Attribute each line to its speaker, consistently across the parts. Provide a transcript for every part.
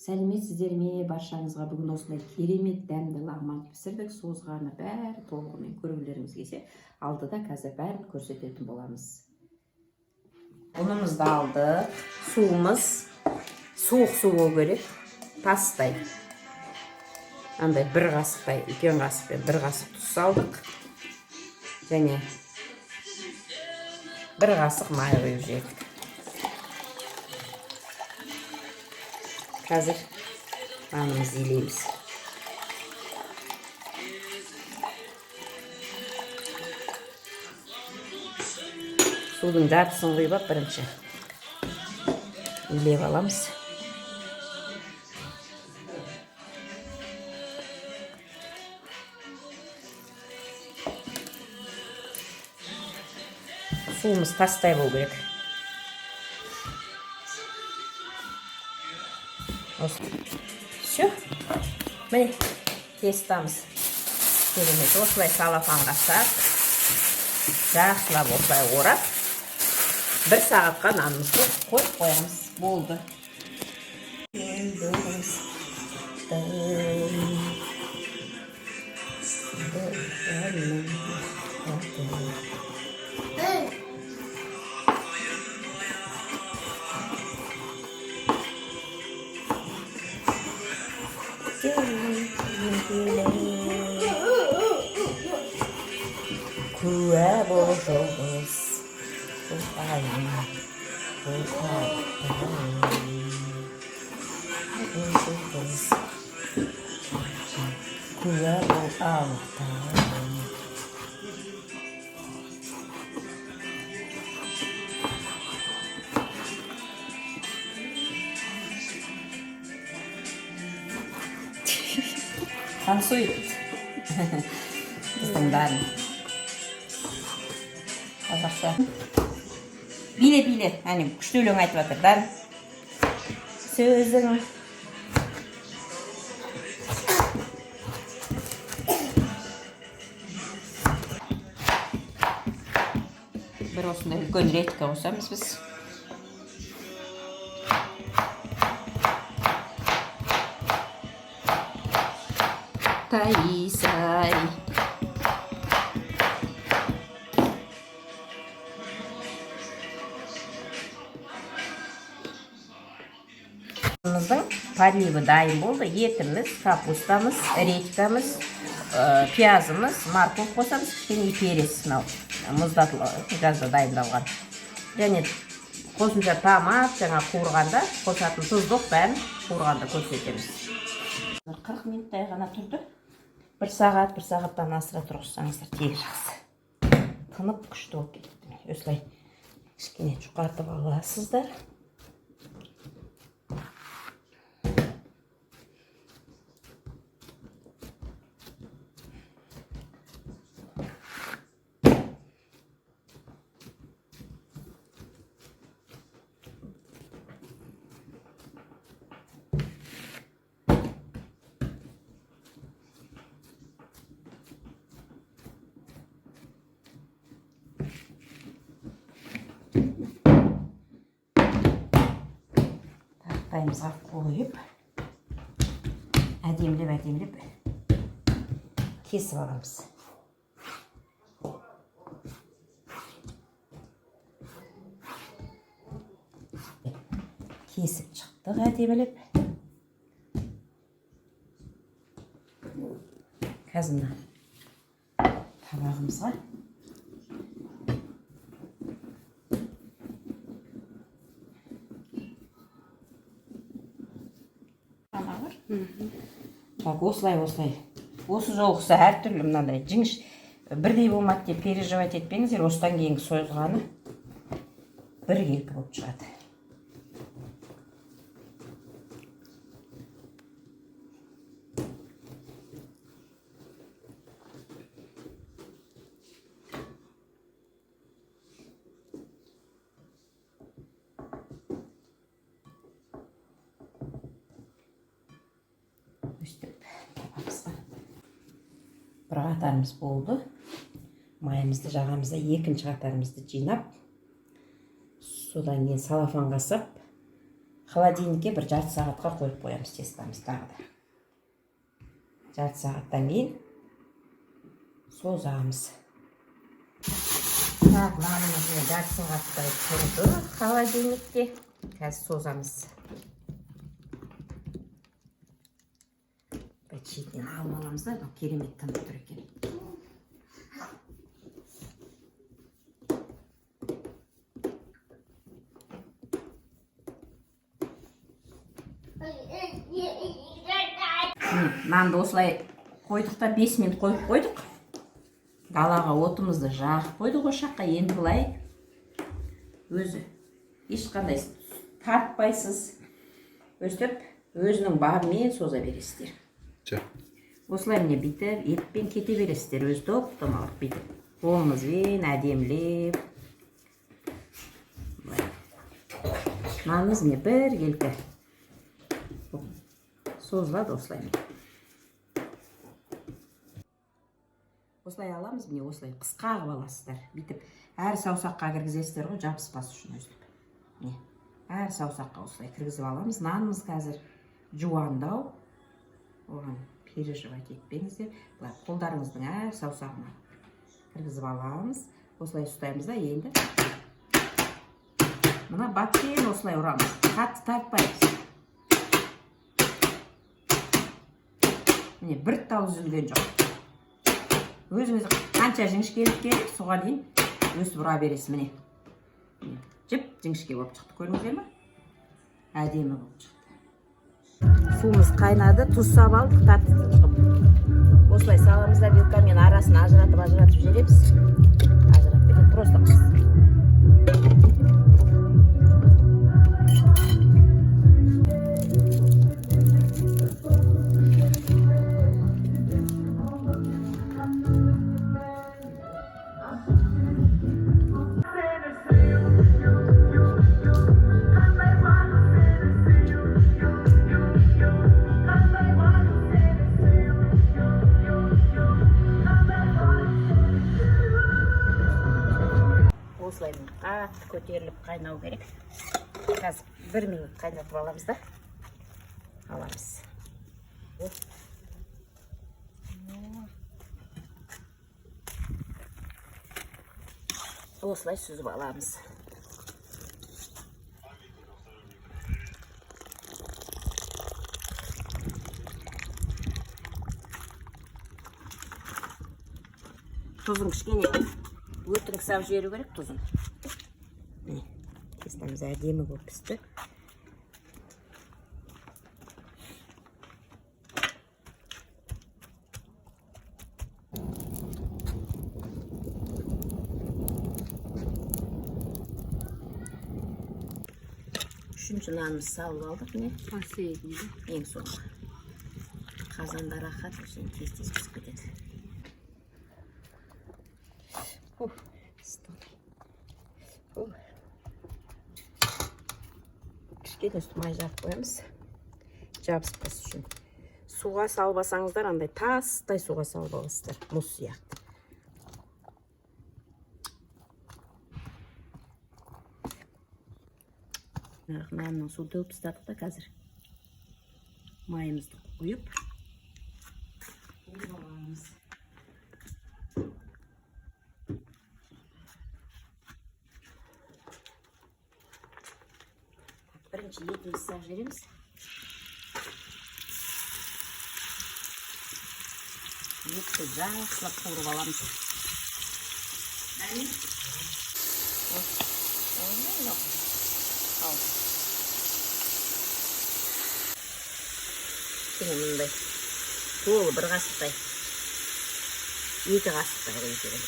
Speaker 1: Сәлеметсіздер ме баршаңызға! Бүгін осындай керемет дәмді лағман пісірдік. Созғаны бәрі толығымен көргілеріңіз келсе, алдыда қазір бәрін көрсететін боламыз. Ұнымызды алдық. Суымыз суық су болу керек, тастай. Андай бір қасықтай, үлкен қасықпен бір қасық тұз салдық және бір қасық май құйып жібердік. Қазір нанымызды илейміз. Судың жартысын құйып алып, бірінші илеп аламыз. Суымыз тастай болу керек. Все, міне, тестамыз керемет. Осылай салафанға сап, жақсылап осылай орап, бір сағатқа нанымызды қойып қоямыз. Болды. Куә бол, жұлдыз құлқайын, жұлдыз, куә бол, Алатауым. Танцует біздің Дарын қазақша биле биле. Әне, күшті өлең айтып жатыр Дарын. Сөзің. Бір осындай үлкен редька қосамыз біз. Таисай. Біздің подливы дайын болды. Етіміз, капустамыз, редькамыз, пиязымыз, морковь қосамыз, кішкене перец, мынау мұздатылған, жазда дайындалған. Және қосымша томат, жаңа қуырғанда қосатын тұздық, бәрін қуырғанда көрсетеміз. 40 минуттай ғана тұрды. Бір сағат, бір сағаттан асыра тұрғызсаңыздар, тегі жақсы. Тынып, күшті болып кетті. Міне, осылай кішкене жұқартып аласыздар. Тақтайымызға қойып, әдемілеп әдемілеп кесіп аламыз. Кесіп шықтық әдемілеп. Қазір мына табағымызға так, осылай, осылай. Осы жолғысы әртүрлі, мынандай жіңіш бірдей болмады деп переживать етпеңіздер. Осыдан кейінгі сойылғаны біркелкі болып шығады. Өстіп табамызға бір қатарымыз болды. Майымызды жағамыз да, екінші қатарымызды жинап, содан кейін салафанға сап, Холодильникке бір жарты сағатқа қойып қоямыз тестомызды тағы да. Жарты сағаттан кейін созамыз. Так, нанымыз міне жарты сағаттай тұрды холодильникте. Қазір созамыз. Бір шетінен алып аламыз да, мынау керемет тынып тұр екен. Міне, нанды осылай қойдық та 5 минут қойып қойдық. Далаға отымызды жағып қойдық ошаққа. Енді былай өзі ешқандай тартпайсыз. Өстіп өзінің бабымен соза бересіздер.
Speaker 2: Все.
Speaker 1: Осылай міне бүйтіп етпен кете бересіздер. Өзі топ томалақ бүйтіп. Қолыңызбен әдемілеп. Былай. Нанымыз міне біркелкі созылады осылай міне. Осылай аламыз, міне осылай қысқа қылып аласыздар. Бүйтіп әр саусаққа кіргізесіздер ғой, жабыспас үшін өстіп. Міне, әр саусаққа осылай кіргізіп аламыз. Нанымыз қазір жуандау. Оған переживать етпеңіздер. Былай қолдарыңыздың әр саусағына кіргізіп аламыз. Осылай ұстаймыз да енді. Мына батпен осылай ұрамыз. Қатты тартпаймыз. Міне, бір тал үзілген жоқ. Өзіңіз қанша жіңішкелік керек, соған дейін өстіп ұра бересіз міне. Міне, жіп жіңішке болып шықты, көрдіңіздер ме? Әдемі болып шықты. Суымыз қайнады, тұз салып алдық, татты қылып. Осылай саламыз да вилкамен арасын ажыратып ажыратып жібереміз. Ажыратып кетеді, просто қыз. Осылай міне қатты көтеріліп қайнау керек. Қазір бір минут қайнатып аламыз да аламыз. Осылай сүзіп аламыз. Тұзын кішкене өтірік салып жіберу керек тұзын. Міне, тестамыз әдемі болып пісті. Үшінші нанымызды салып алдық міне.
Speaker 3: Последний, да?
Speaker 1: Ең соңғы. Қазанда рахат, осыны тез-тез пісіп кетеді. Ух, ыстық. Ух. Кішкене үсті май жағып қоямыз. Жабыспас үшін. Суға салып алсаңыздар, андай тастай суға салып аласыздар, мұз сияқты. Нанның суын төгіп тастадық та қазір майымызды құйып аламыз. Бірінші етімізді салып жібереміз. Етті жақсылап қуырып аламыз. Кішкене мындай толы бір қасықтай, екі қасықтай құйып жібереміз.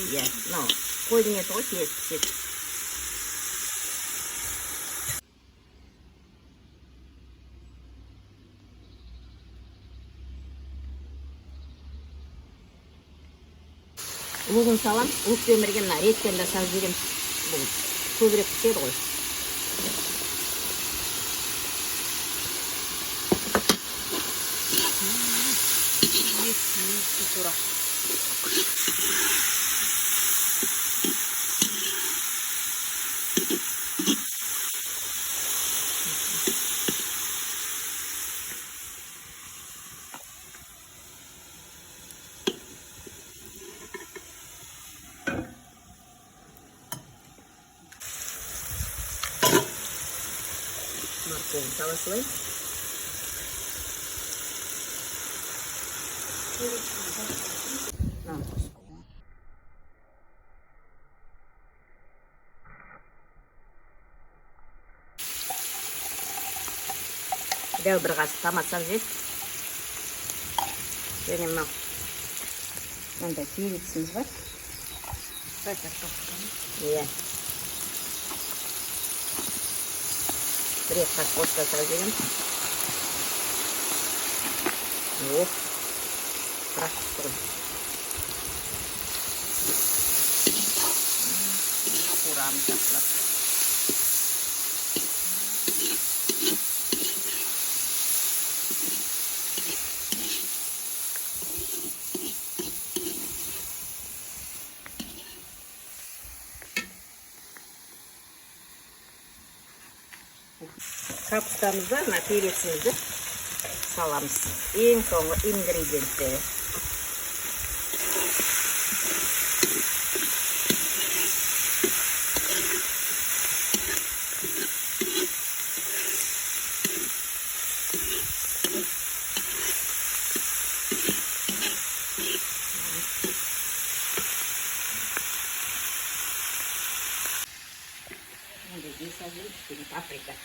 Speaker 1: Иә, мынау қойдың еті ғой, тез піседі. Лугын салам, лукпен бірге мына редьканы да салып жібереміз. Бұл көбірек піседі ғой. Тура. Морковын сала салайын. Мынаны қосып. Дәу бір қасық томат сабзі. Және мынау мынандай переціміз бар. Иә. Бір екі қасық қосып салып жіберемін. Оп. Бірақ түсті ғой. Қуырамыз жақсылап. Капустамызды, мына перецімізді саламыз. Ең соңғы ингредиенттері. Енді жей салып, кішкене паприка.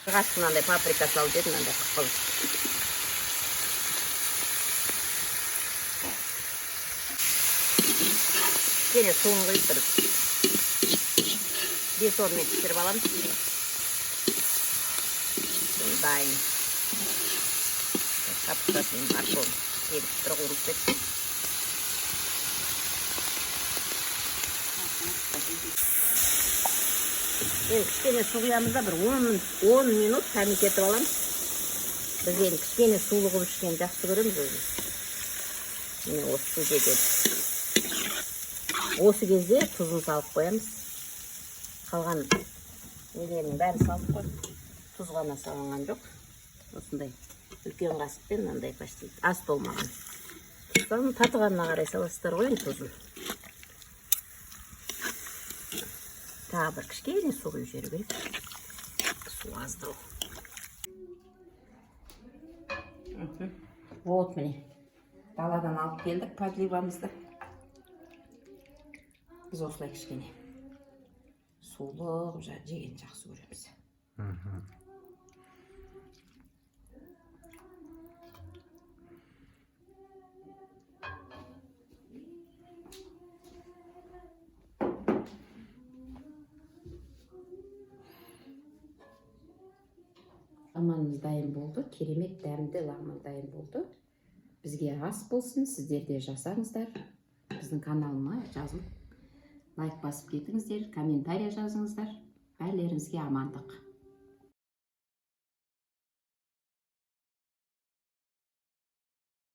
Speaker 1: Қасық мынандай паприка салып жедім, мынандай қып-қызыл. Кішкене суын құйып бір 5-10 минут пісіріп аламыз. Дайын. Капустасын, морковын келіп тұр, қуырылып кетті. Енді кішкене су құямыз да бір 10 минут тәмекетіп аламыз. Біз енді кішкене сулы қылып ішкенді жақсы көреміз өзіміз. Міне осы су жетеді. Осы кезде тұзын салып қоямыз. Қалған нелерінің бәрін салып қойдық. Тұз ғана салынған жоқ. Осындай үлкен қасықпен мынандай почти аз толмаған. Соны татығанына қарай саласыздар ғой енді тұзын. Тағы бір кішкене су құйып жіберу керек. Су аздау. Вот міне. Даладан алып келдік подливамызды. Біз осылай кішкене сулы қылып жеген жақсы көреміз. Лагманымыз дайын болды. Керемет дәмді лагман дайын болды. Бізге ас болсын, сіздер де жасаңыздар. Біздің каналыма жазылып, лайк басып кетіңіздер, комментарий жазыңыздар. Бәрілеріңізге амандық.